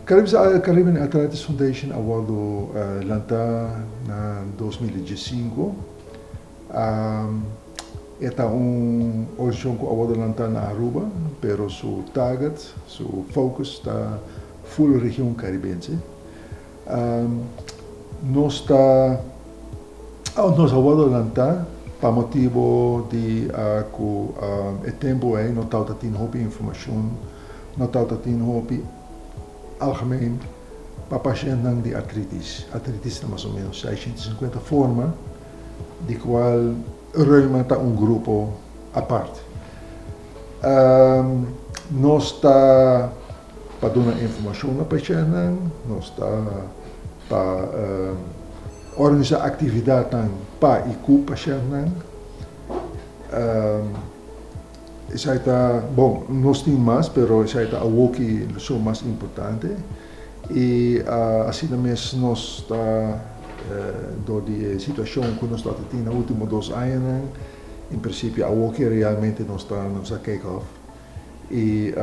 Caribbean Arthritis Foundation a wordo lanta na 2015. E ta un organisacion cu a wordo lanta na Aruba, pero su target, su focus ta full region Caribense. Nos a wordo lanta pa motibo di cu e tempo ey no tawata tin hopi informacion, no tawata tin hopi algemeen pa pashentnan di artritis. Artritis ta mas o menos 650 forma, di cual reuma ta un grupo apart. Nos ta pa duna informacion na pashentnan, nos ta pa organisa actividadnan pa y cu pashentnan. Esaki ta, bon, nos tin mas, pero esaki ta awoki so mas importante. Y asina mes nos ta door di e situacion cu nos ta tin na ultimo 2 añanan, en principio awoki realmente nos ta nos a kick off. Y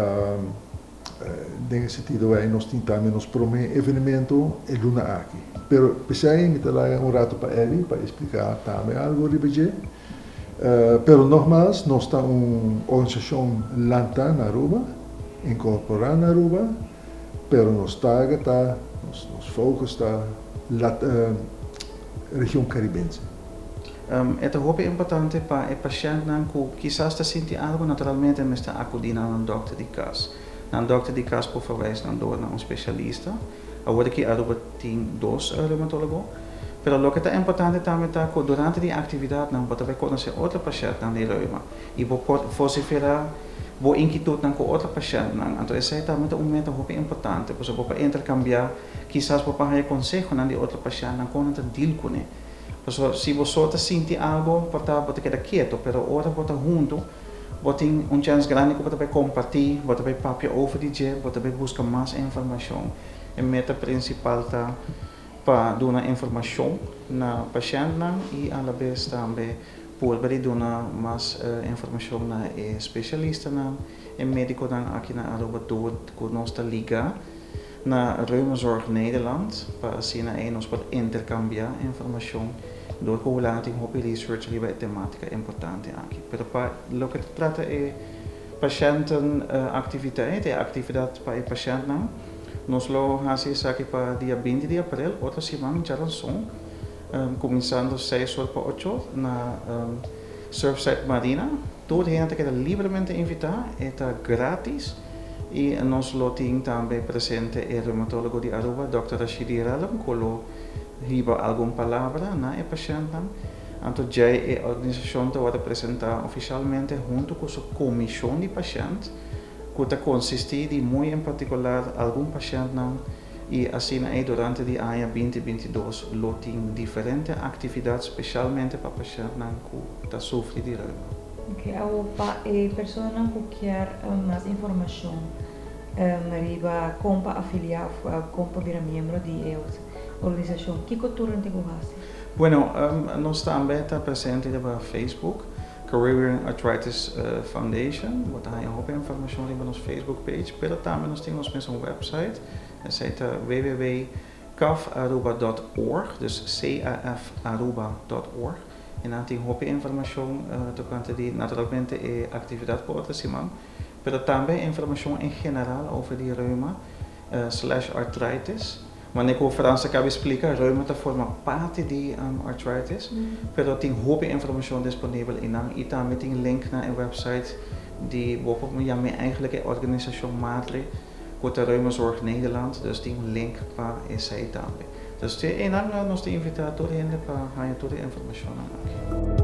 den e sentido ey nos tin tambe nos prome evenemento e luna aki. Pero pesey mi ta laga un rato pa Ellie pa explica tambe algo riba dje. Pero nogmaals, nos ta un organisacion lanta na Aruba, incorpora na Aruba, pero nos target ta, nos focus ta region Caribense. E ta hopi importante pa e pashentnan cu kisas ta sinti algo, naturalmente mester acudi na un dokter di cas. Na un dokter di cas por verwijs nan door na un specialista. Awor aki Aruba tin dos reumatologo. Pero loke ta importante tambe ta cu durante di actividadnan bo ta bay conoce otro pashentnan di reuma y bo por vocifera bo inquietudnan cu otro pashentnan. Anto esey tambe ta un meta hopi importante, pasobra bo por intercambia, kisas bo por haya consehonan di otro pashentnan con nan ta deal cune. Pasobra si bo so ta sinti algo, por ta bo ta keda keto, pero ora bo ta hunto, bo tin un chance grandi cu bo ta bay comparti, bo ta bay papia over di dje, bo ta bay busca mas informacion. E meta principal ta pa duna informacion na pashentnan y a la vez tambe por duna mas informacion na e specialistanan, e mediconan aki na Aruba door cu nos ta liga na Reumazorg Nederland pa asina ey nos por intercambia informacion door cu Hulanda tin hopi research riba e tematica importante aki. Pero pa loke ta trata e pashenten activiteit, e actividad pa e pashentnan, nos lo haci esaki pa dia 20 di april, otro siman, djaranson, cuminsando 6 or pa 8 na Surfside Marina. Tur hende ta keda libremente invita, e ta gratis. Y nos lo tin tambe presente e reumatologo di Aruba, Dr. Rashidi Rellum, cu lo hiba algun palabra na e pashentnan. Anto djey e organisacion ta wordo presenta oficialmente hunto cu su comision di pashent, cu ta consisti di muy en particular algun pashentnan, y asina ey durante di aña 2022 lo tin diferente actividad specialmente pa pashentnan cu ta sufri di reuma. Ok, awo pa e persona cu kier mas informacion riba con pa afilia of con pa bira miembro di e organisacion, kico tur nan tin cu haci? Bueno, nos tambe ta presente riba Facebook, Caribbean Arthritis Foundation. Bo ta haya hopi informacion riba nos Facebook page, pero tambe nos tin nos mes website. Esey ta www.cafaruba.org, dus cafaruba.org. Y nan tin hopi informacion tocante di naturalmente e actividad pa otro siman, pero tambe informacion en general over di reuma/arthritis. Manera cu Frans a caba explica, reuma ta forma parti di arthritis, pero tin hopi informacion disponibel eynan y tambe tin link na e website di bo por yama eigenlijk e organisacion madre, cu ta Reumazorg Nederland, dus tin un link pa esey tambe. Dus eynan nos ta invita tur hende pa haya tur e informacion aki.